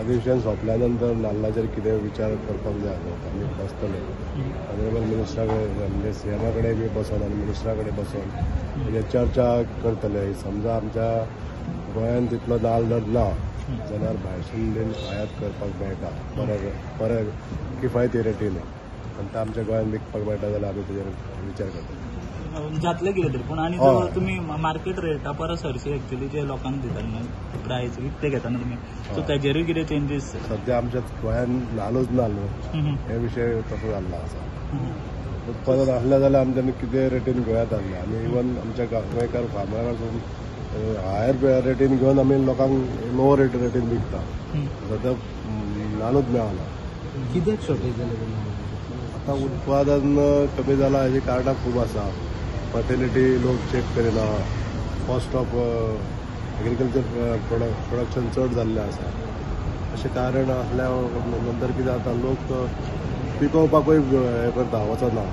अधिवेशन सोंपल्या नंतर नाल्लाचेर कितें विचार करपाक जाय आमी बसतले ऑनरेबल मिनिस्टरा कडेन म्हणजे सीएमा कडेन बी बसोन आनी मिनिस्टरा कडेन बसोन म्हणजे चर्चा करतले. समजा आमच्या गोंयांत तितलो नाल्ल जर ना जाल्यार भायरसून बीन आयात करपाक मेळटा बरे बरे किफायती रेटीन आनी ते आमच्या गोंयांत विकपाक मेळटा जाल्यार आमी तेजेर विचार करतले. जातले कितें तरी पूण आनी तुमी मार्केट रेटा परस हरशीं एक्चुअली जे लोकांक दिता न्हू प्रायस विकते घेता न्हू तुमी सो तेजेरूय कितें चेंजीस? सद्या आमच्या गोंयांत नाल्लूच ना न्हू हे विशय तसो जाल्लो आसा. उत्पादन आसलें जाल्यार आमच्यांनी कितें रेटीन घेवं आसलें. आमी इवन आमच्या गोंयकार फार्मरा हायर रेटीन घेवन आमी लोकांक लोवर रेटीन विकता. सद्या नाल्लूच मेळना. कित्याक शॉर्टेज जालें? आतां उत्पादन कमी जालां हाजी कारणां खूब आसा. फर्टिलिटी लोक चॅक करिना, कॉस्ट ऑफ एग्रीकल्चर प्रोडक्शन चड जाल्लें आसा. अशें कारण आसल्या नंतर कितें जाता लोक पिकोवपाकूय हें करता वचना.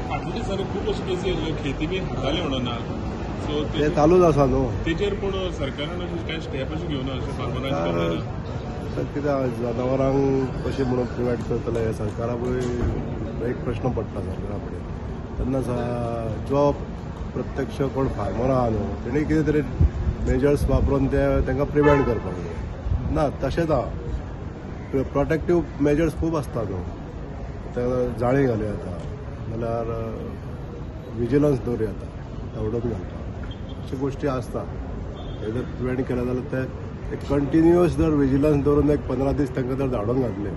फाटल्या दिसांनी खूब अशे केसी येयल्ल्यो खेती बी खाताली म्हणून नाल्ल सो तें चालूच आसा न्हू तेजेर. पूण सरकारान अशें कांय स्टेप अशें घेवना अशें फार्मरांक कितें जनावरांक कशें म्हणून प्रिवेंट करतले हें सरकाराकूय एक प्रश्न पडटा सरकारा फुडें. तेन्ना जो प्रत्यक्ष कोण फार्मर आहा न्हू तेणी कितें तरी मेजर्स वापरून ते तांकां प्रिवेंट करपाक जाय. ना तशेंच आहा प्रोटेक्टीव मेजर्स खूब आसता न्हू, ते जाळी घालूं येता नाल्यार विजिलन्स दवरूं येता, धांवडोवन घालता, अश्यो गोश्टी आसता. हे जर प्रिवेंट केलें जाल्यार ते एक कंटिन्युअस जर विजिलन्स दवरून एक 15 दीस तांकां जर धाडून घातले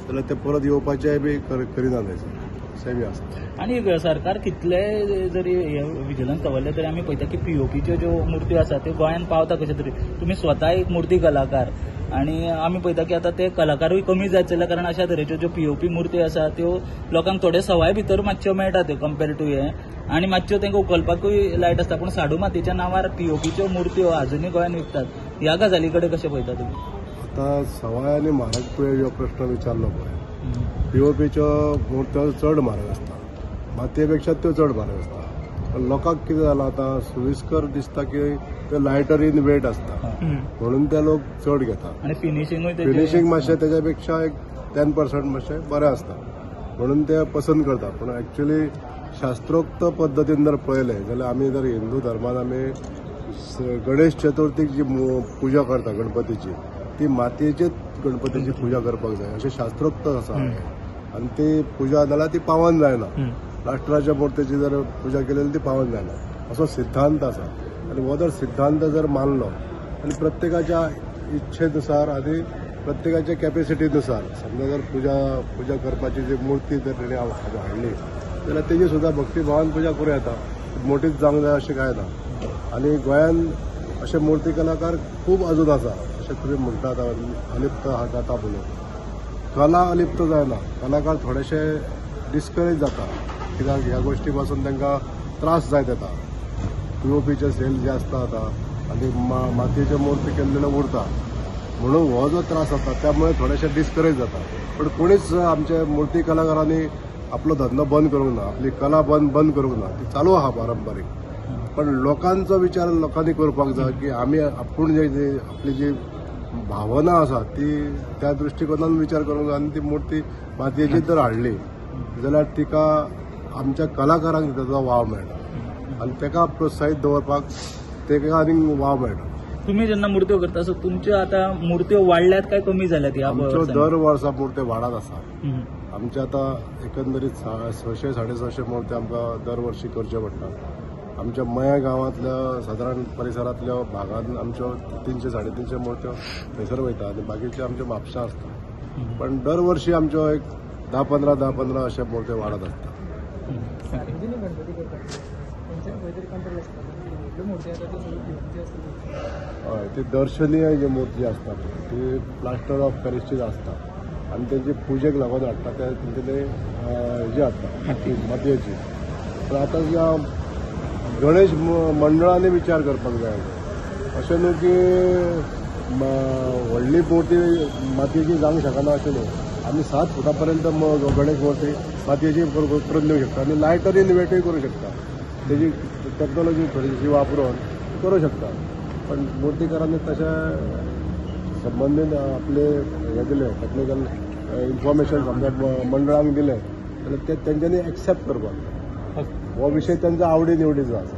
जाल्यार ते परत येवपाचेय बी करिना थंयसर अशें बी आसता. आनी सरकार कितले जरी विजिलन्स दवरले तरी आमी पळयता की पीओपीच्यो ज्यो मुर्त्यो आसा त्यो गोंयांत पावता कशे तरी. तुमी स्वता एक मुर्ती कलाकार आनी आमी पळयता की आतां ते कलाकारूय कमी जायत चल्ल्या कारण अशा तरेच्यो ज्यो पीओपी मुर्त्यो आसा त्यो लोकांक थोडे सवाय भितर मातश्यो मेळटा त्यो कंपेर टू हे आनी मातश्यो तांकां उखलपाकूय लायट आसता. पूण साडू मातयेच्या नांवार पीओपीच्यो मुर्त्यो आजुनूय गोंयांत विकतात. ह्या गजाली कडेन कशें पळयता तुमी? आतां सवाय आनी म्हारग पळय हो प्रश्न विचारलो पळय, पीओपीच्यो मुर्त्यो चड म्हारग आसता, मातये पेक्षा त्यो चड म्हारग आसता. पण लोकांक कितें जालां आतां सुविस्कर दिसता की त्यो लायटर इन वेट आसता म्हणून ते लोक चड घेता. आनी फिनिशिंगूय फिनिशींग मातशें तेज्या पेक्षा एक 10% मातशें बरें आसता म्हणून ते पसंत करता. पूण एक्चुअली शास्त्रोक्त पद्दतीन जर पळयलें जाल्यार आमी जर हिंदू धर्मान आमी गणेश चतुर्थीक जी पुजा करता गणपतीची ती मातयेचेच गणपतीची पुजा करपाक जाय अशें शास्त्रोक्त आसा. आनी ती पुजा जाल्यार ती पावन जायना, राष्ट्राच्या मुर्तीची जर पुजा केली जाल्यार ती पावन जायना असो सिद्धांत आसा. आनी हो जर सिद्धांत जर मानलो आनी प्रत्येकाच्या इच्छेनुसार आनी प्रत्येकाच्या कॅपेसिटीनुसार समजा जर पुजा करपाची जी मुर्ती जर तेणी हाडली जाल्यार तेजी सुद्दां भक्तीभावान पुजा करूं येता, मोटीच जावंक जाय अशें कांय ना. आनी गोंयांत अशे मुर्ती कलाकार खूब अजून आसा अशें तुमी म्हणटात अलिप्त जाता म्हणून. कला अलिप्त जायना, कलाकार थोडेशे डिस्करेज जाता कित्याक ह्या गोश्टी पासून तांकां त्रास जायत येता. पीओपीचे सेल जे आसता आतां आनी मातयेच्यो मुर्ती केल्ल्यो उरता म्हणून हो जो त्रास जाता त्यामुळे थोडेशे डिस्करेज जाता. पण कोणीच आमचे मुर्ती कलाकारांनी आपलो धंदो बंद करूंक ना, आपली कला बंद करूंक ना, ती चालू आहा पारंपारीक. पण लोकांचो विचार लोकांनी करपाक जाय की आमी आपूण जे आपली जी भावना आसा ती त्या दृश्टिकोनान विचार करूंक जाय. आनी ती मुर्ती मातयेची जर हाडली जाल्यार तिका आमच्या कलाकारांक ताचो वाव मेळटा आनी ताका प्रोत्साहीत दवरपाक ताका आनीक वाव मेळटा. तुमी जेन्ना मुर्त्यो करता सो तुमच्यो आतां मुर्त्यो वाडल्यात काय कमी जाल्यात? ह्या आमच्यो दर वर्सा मुर्त्यो वाडत आसा. आमच्या आतां एकंदरीत 600 650 मुर्त्यो आमकां दर वर्सी करच्यो पडटा. आमच्या मया गांवांतल्या सादारण परिसरांतल्या भागान आमच्यो 300 350 मुर्त्यो थंयसर वयता आनी बाकीच्यो आमच्यो म्हापशां आसता. पण दर वर्सी आमच्यो एक 10-15 10-15 अशे मुर्त्यो वाडत आसता. हय, ती दर्शनीय जी मूर्ती आसता ती प्लास्टर ऑफ पॅरिसचीच आसता आनी तेंची पुजेक लागून हाडटा ते तेंचे हेजी हाडटा मातयेची. पण आतां ज्या गणेश मंडळांनी विचार करपाक जाय अशें न्हू की व्हडली मूर्ती मातयेची जावंक शकना अशें न्हू. आमी 7 फुटां पर्यंत गणेश मूर्ती मातयेची करून दिवंक शकता आनी लायटर इन वेटूय करूं शकता. तेजी टॅक्नोलॉजी थोडीशी वापरून करूं शकता. पण मूर्तीकारांनी तशें संबंदीत आपले हे दिले टेक्निकल इन्फॉर्मेशन समजा मंडळांक दिले जाल्यार ते तेंच्यांनी एक्सेप्ट करपाक जाय. हो विशय तांचा आवडी निवडीचो आसा.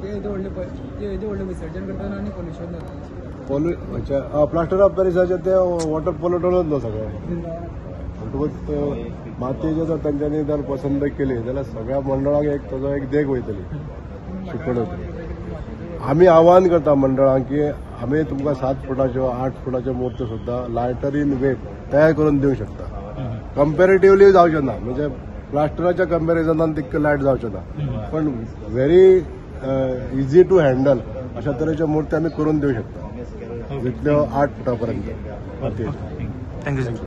ते व्हडलें विसर्जन करतना आनी पोल्युशन जाता. प्लास्टर ऑफ पॅरिसाचें ते वॉटर पोल्युटनूच न्हू सगळें. म्हणटकूच मातयेचे जर तांच्यांनी जर पसंत केली जाल्यार सगळ्या मंडळाक एक ताजो एक देख वयतली, शिकवण वयतली. आमी आव्हान करता मंडळांक की आमी तुमकां 7 फुटाच्यो 8 फुटाच्यो मूर्त्यो सुद्दां लायटर इन वेट तयार करून दिवंक शकता. कंपेरेटिवली जावचें ना, म्हणजे प्लास्टराच्या कंपेरिजनान तितक्यो लायट जावच्यो ना, पण व्हेरी इझी टू हँडल अशा तरेच्यो मूर्ती आमी करून दिवंक शकता, जितल्यो 8 फुटा पर्यंत मातयेच्यो. Thank you sir.